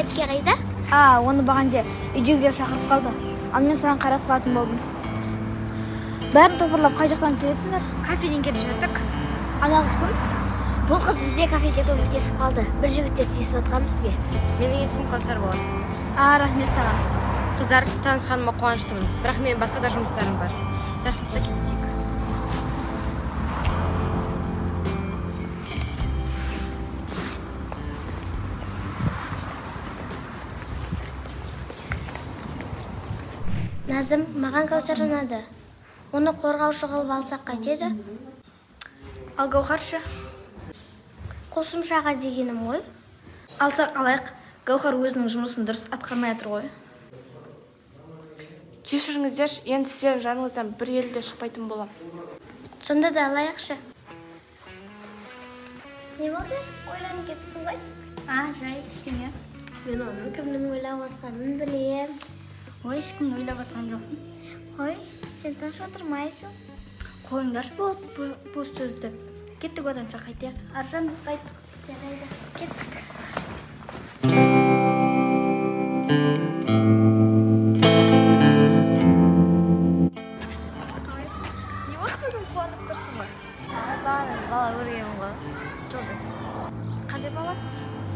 Көке қайда? А, оны бағанде үйдегілер шақырып қалды. Ал мен саған қарап қалатын болдым. Бәрін топырлап қай жақтан келесіңдер? Кафеден келе жаттық. Ана қыз кім? Бұл қыз бізде кафеде көмектесіп қалды. Бір жігіттер тиісіп жатқан бізге. Менің есімім Кәусар болады. А, рахмет саған. Қыздар, танысқаныма қуаныштымын. Бірақ менің басқа да жұмыстарым бар. Жақсылықта кездесейік. Назым, маған Кәусар ұнады. Оны қорғаушы қылып алсақ қайтеді? Ал Гауһар ше? Қосымшаға дегенім ғой. Алсақ алайық, Гауһар өзінің жұмысын дұрыс атқармай жатыр ғой. Кешіріңіздерші, енді сіздердің жаныңыздан бір елі де шықпайтын болам. Сонда да алайықшы. Не болды? Ойланып кеттісің ғой? А, жай, ештеңе. Мен оның кімнің ойлап отқанын білем. Ой, ешкімді ойлап отқан жоқпын. Ой, сен тыныш отырмайсың. Қойыңдаршы бұл сөзді. Кеттік оданша қайтайық. Аржан, біз қайттық. Жарайды, кеттік. Не болды бүгін қуанып тұрсың ғой? Бағана бала көргенмін ғой. Жолда. Қандай бала?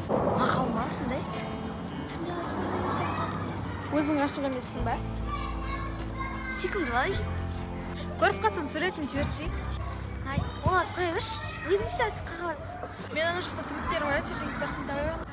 Мақау ма сондай? Түнде сондай сияқты. Өзің ғашық емессің ба? Сүйкімді бала екен. Көріп қалсаң суретін жіберсей. Ай, оларды қоя берші. Өзің не істеп қаласың? Мен ана жақта тірліктерім бар, цехқа кетіп бара жатырмын.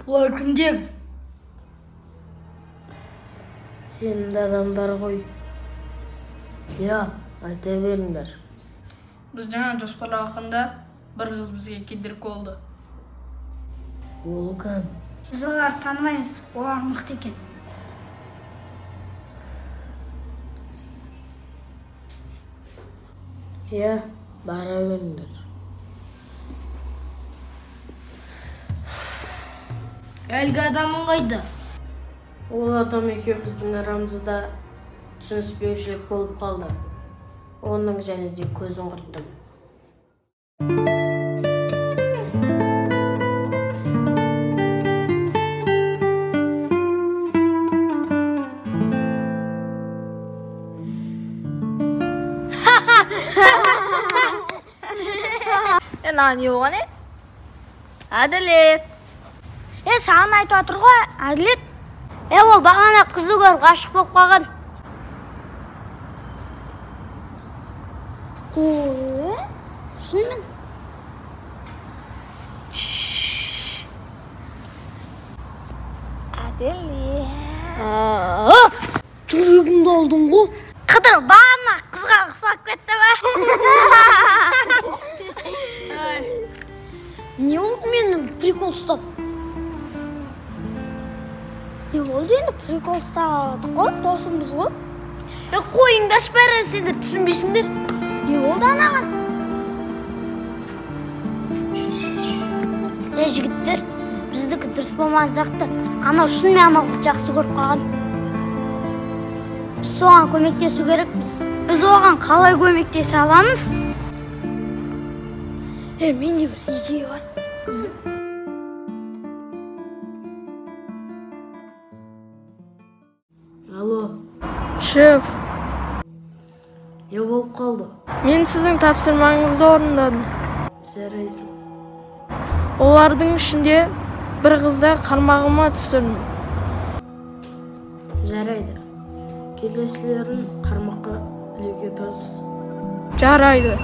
Бұлар кімдер? Сенімді адамдар ғой. Иә, айта беріңдер. Біз жаңа жоспарлағанда бір қыз бізге кедергі болды. Ол кім? Біз оларды танымаймыз, олар мықты екен. Иә, бара беріңдер. Әлгі адамың қайда? Ол адам екеуміздің арамызда түсініспеушілік болып қалды. Оның және де көзін құрттым. Мынаған не болған, е? Әділет. Е, саған айтып отыр ғой, Әділет. Е, ол бағана қызды көріп ғашық болып қалған. Қой, шынымен? Әділет. Жүрегімді алдың ғой. Қыдыр бағана қызға ұқсап кетті бе? Не болды мені прикол ұстап? Не болды енді прикол ұстадық қой, досымыз ғой. Е, қойыңдаршы бәрі, сендер түсінбейсіңдер. Не болды анаған? Е, жігіттер, біздікі дұрыс болмаған сияқты. Анау шынымен анау қызды жақсы көріп қалған. Біз соған көмектесу керекпіз. Біз оған қалай көмектесе аламыз? Е, менде бір идея бар. Алло. Шеф. Не болып қалды? Мен сіздің тапсырмаңызды орындадым. Жарайсың. Олардың ішінде бір қызды қармағыма түсірдім. Жарайды. Келесілерін қармаққа ілуге тырыс. Жарайды.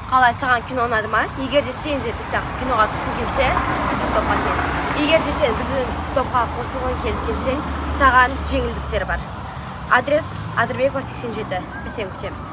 Қалай, саған кино ұнады ма? Егер де сен де біз сияқты киноға түскің келсе, біздің топқа кел. Егер де сен біздің топқа қосылғың келіп келсең, саған жеңілдіктер бар. Адрес: Адырбекова, 87. Біз сені күтеміз.